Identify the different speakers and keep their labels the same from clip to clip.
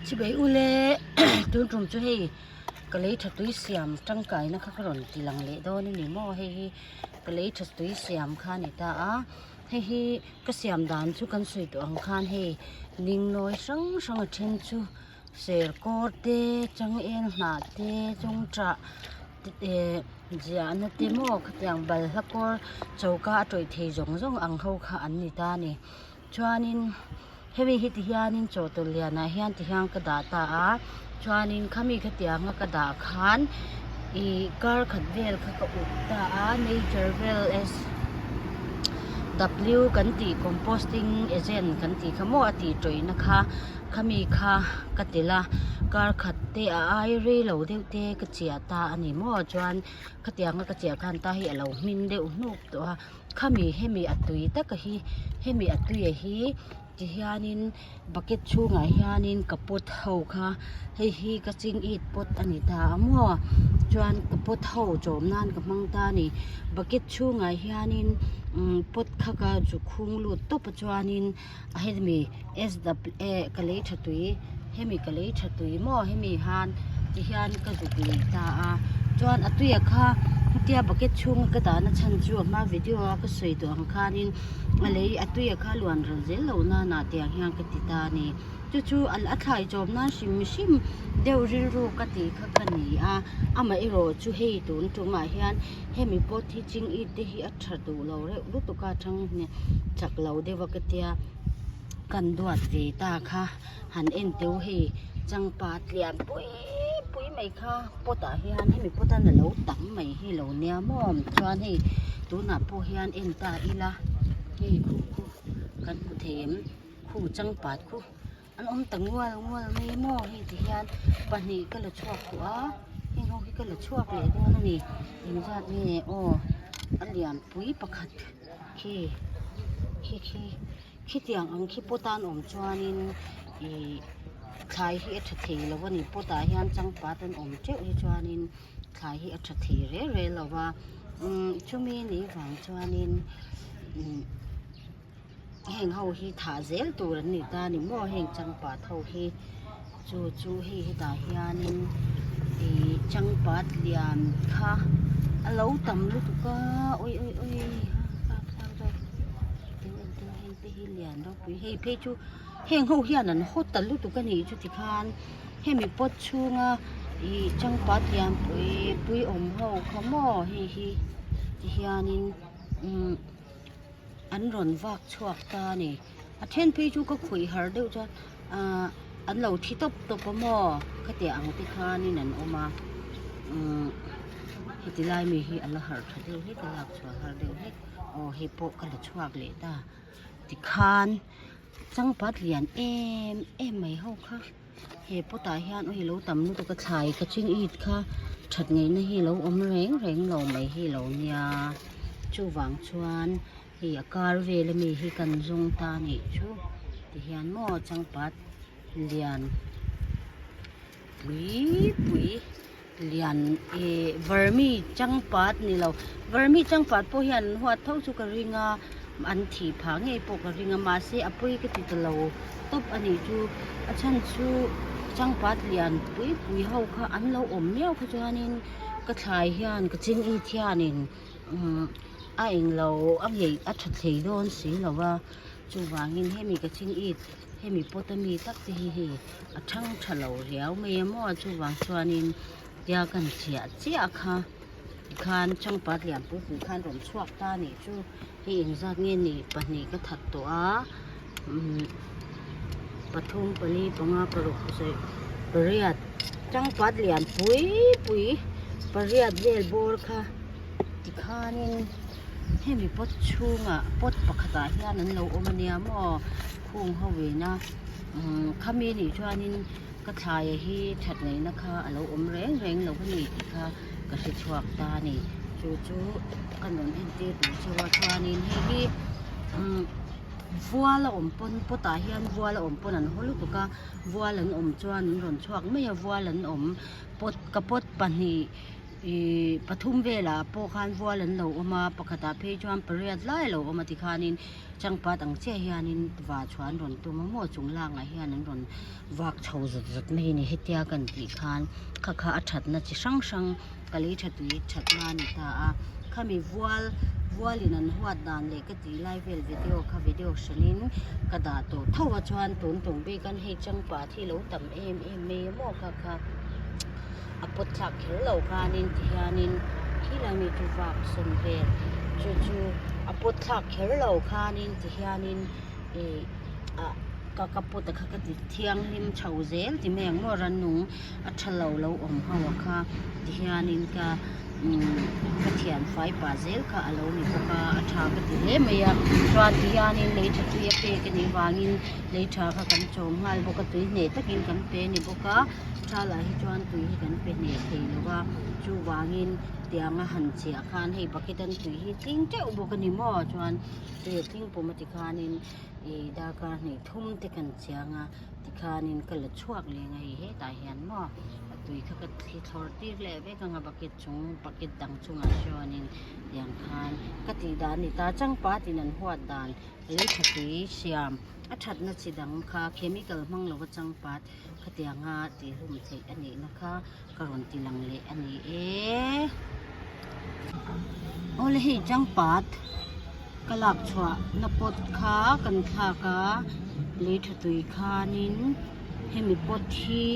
Speaker 1: Chibei ule tun tum chu hei ka lei tha tui siam tangkaina kha ka rawn ti lang leh dawn a ni maw hei hi ka lei tha tui siam kha a ni ta a hei hi ka siam dan chu kan sawi tawh ang khan hei ningnawi hrang hrang a then chu serkawr te changel hnah te zawngṭah eh ziahna te maw khatiang balhla kawr choka a tawih thei zawng zawng ang ho kha an ni ta a ni. Chuanin hemi hi ti hianin chawhtawlh lianah hian ti hian ka dah ta a chuanin khami khatianga ka dah khan ih kar khat vel kha ka up ta a nature vel s w kan tih composting agent kan tih kha maw a tih tawihna kha khami kha ka telh a kar khat te a ai rei lo deuh te ka chiah ta a ni maw chuan khatianga ka chiah khan ta hi a lo hmin deuh hnuk tawh a. Khami hemi a tui taka hi hemi a tuia hi ti hianin bucket chhungah hianin ka pot ho kha hei hi ka ching it pot a ni ta a maw chuan ka pot ho chawm nan ka hmang ta a ni bucket chhungah hianin umm pot kha ka zu khung lut tawp a chuanin a hemi ka lei tha tui hemi ka lei tha tui maw hemi han ti hian ka zuk leh ta a chuan a tuia kha hetia bucket chhunga ka dahna chhan chu a hma video a ka sawi tawh ang khanin a lei a tuia kha luan ral zel loh nana tiang hian ka ti ta a ni chu chu a thlai chawm nan hrim hrim deuh rilru ka tih kha ka ni a amaherawh chu hei tun tumah hian hemi pot hi ching it te hi a tha duh lo reuh lutuk a thang chak lo deuh a ka tia kan duat ve ta kha han en teuh hei changpa tlian pui pui mai kha pot ah hian hemi pot a lo tam mai hi lo nia maw chuan hei tunah pawh hian en ta ila hei khu khu kan hmu thei em khu changpat khu. An awm ta ngual ngual mai maw hei ti hian pahnih ka la chhuak tawh a heng ho hi ka la chhuak leh dawn a ni engzat nge aw a lian pui pakhat khi khi khi khitiang ang khi pawt a an awm chuanin ihh thlai hi a tha thei lo a ni pawt ah hian changpat an awm teuh hi chuanin thlai hi a tha thei rel rel lo va umm chumi nih vang chuanin umm. Heng ho hi thah zel tur an ni ta a ni maw heng changpat ho hi chu chu hei hetah hianin ih changpat lian kha a lo tam lutuk a awi awi awi heng te hi lian ropui hei phei chu heng ho hian an haw ta lutuk a nih chu tikhan hemi pot chhunga ih changpat lian pui pui awm ho kha maw hei hi tihianin umm. An rawn vak chhuak ta a ni. A then phei chu ka khawih har deuh chuan ahh an lo thi tawp tawp a maw khatiang ang te khanin an awm a umm heti lai mi hi a la harh tha deuh hlek a lak chhuah har deuh hlek aw hei pawh ka la chhuak leh ta tikhan changpat lian em em mai ho kha. He pot ah hian ui lo tam lutuk a thlai ka ching it kha that ngaihna hi lo awm reng reng lo mai hi lo nia chuvang chuan hei a kar vel ami hi kan zawng ta a nih chu tihian maw changpat lian pui pui. Lian ih vermi changpat ni lo vermi changpat pawh hian an huat tho chu ka ring a an thih phah ngei pawh ka ring a mahse a pawi ka ti ta lo tawp a nih chu a chhan chu changpat lian pui pui ho kha an lo awm miau kha chuanin ka thlai hian ka ching it hianin umm a englo a ngeih a tha thei dawn si lo va chuvangin hemi ka ching it. Hemi pot a mi tak te hi hei a thang tha lo riau mai a maw chuvang chuanin tia kan chiah chiah kha tikhan changpat lian pui pui khan rawn chhuak ta a nih chu hei engzat nge ni pahnih ka that tawh a umm pathum pali panga paruk pasarih pariat changpat lian pui pui pariat vel bawr kha tikhanin. Hemi pot chhungah pot pakhatah hian an lo awm a nia maw khung ho ina umm khami nih chuanin ka thlai hi that ngaihna kha a lo awm reng reng lo a ni tih kha ka hre chhuak ta a ni chu chu ka rawn entir duh chauh a chuanin hei hi umm vual a awm pawn pot ah hian vual a awm pawn an haw lutuk a vual an awm chuan an rawn chhuak mai a vual an awm pot ka pot pahnih. Ihh pathum velah pawh khan vual an lo awm a pakhatah phei chuan pariat lai a lo awm a tikhanin changpat ang chiah hianin vah chhuah an rawn tum a maw chung langah hian an rawn vak chho zut zut mai a ni hetia kan tih khan kha kha a thatna chi hrang hrang ka lei tha tui thatna a ni ta a khami vual vualin an huat dan leh ka tih lai vel video kha video hranin ka dah tawh tho a chuan tun tum bik an hei changpat hi lo tam em em mai a maw kha kha. a pawt thlak kher lo khanin tihianin khilai mi chu vak sawn vel chu chu a pawt thlak kher lo khanin tihianin ih ah ka ka pawt a kha ka ti thianghlim chho zel ti mai ang maw rannung a tha lo lo awm ho a kha tihianin ka umm ka thian fai pah zel kha a lo ni bawk a a tha ka ti hle mai a chuan tihianin lei tha tui a pek a nih vangin lei tha kha kan chawm nghal bawk a tui hneh takin kan pe a ni bawk a. Thalah hi chuan tui hi kan pe hneh thei lo a, chuvangin tianga han chiah khan hei bucket an tui hi tling teuh bawk a ni maw chuan tui a tling pum a tikhanin ih darkar hnih thum te kan chiang a tikhanin ka la chhuak leng a hei hetah hian maw a tui kha ka thli thlawr tir leh vek ang a bucket chung bucket dang chungah sawn tiang khan ka tih dan a ni ta changpat in an huat dan lei tha tui siam a thatna chi dang kha chemical hmang lova changpat. Khatianga tihhlum theih a nihna kha ka rawn ti lang leh a ni e. Awle hei changpat ka lak chhuah na pot kha kan thlak a lei tha tui khanin hemi pot hi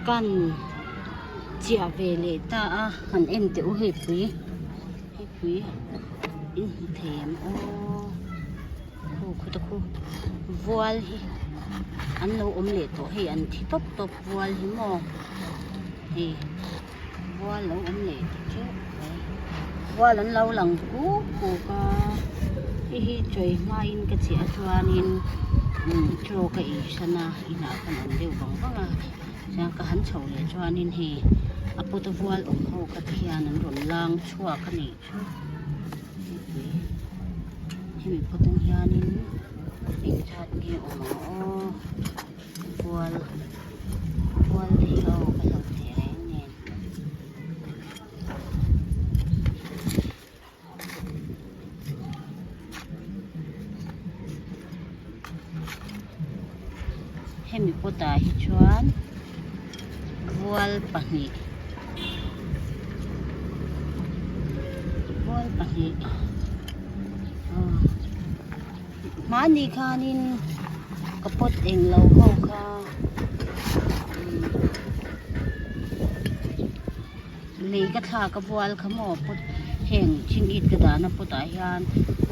Speaker 1: kan chiah ve leh ta a han en teh u hei pui hei pui in hmu thei em aw. Khu khuta khu vual hi an lo awm leh tawh hei an thi tawp tawp vual hi maw hei vual lo awm leh ta teuh mai vual an lo lang kuk kuk a hei hi chawi hmain ka chhiah a chuanin umm chaw ka ei san a inah khan awm deuh vang vang a chuan ka han chhoh leh chuanin hei a pawt a vual awm ho kha te hian an rawn lang chhuak a nih chu. Hemi pawtah hianin engzat nge awm ang aw bual bual te hi aw ka hlauh teh reng nen. Hemi pawtah hi chuan vual pahnih vual pahnih aw hmani khanin ka pawt englo ho kha umm lei ka thlak a vual kha maw pawt heng chingit ka dahna pawtah hian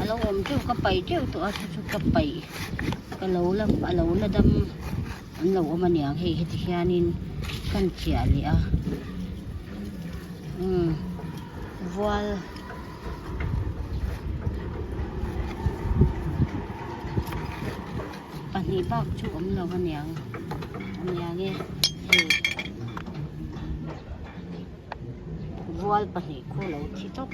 Speaker 1: a lo awm teuh ka paih teuh tawh a chu chu ka paih ka lo la a lo la dam an lo awm aniang hei heti hianin kan chiah leh a umm vual pahnih bak chu awm lo aniang aniang e hei vual pahnih khu lo thi tawp.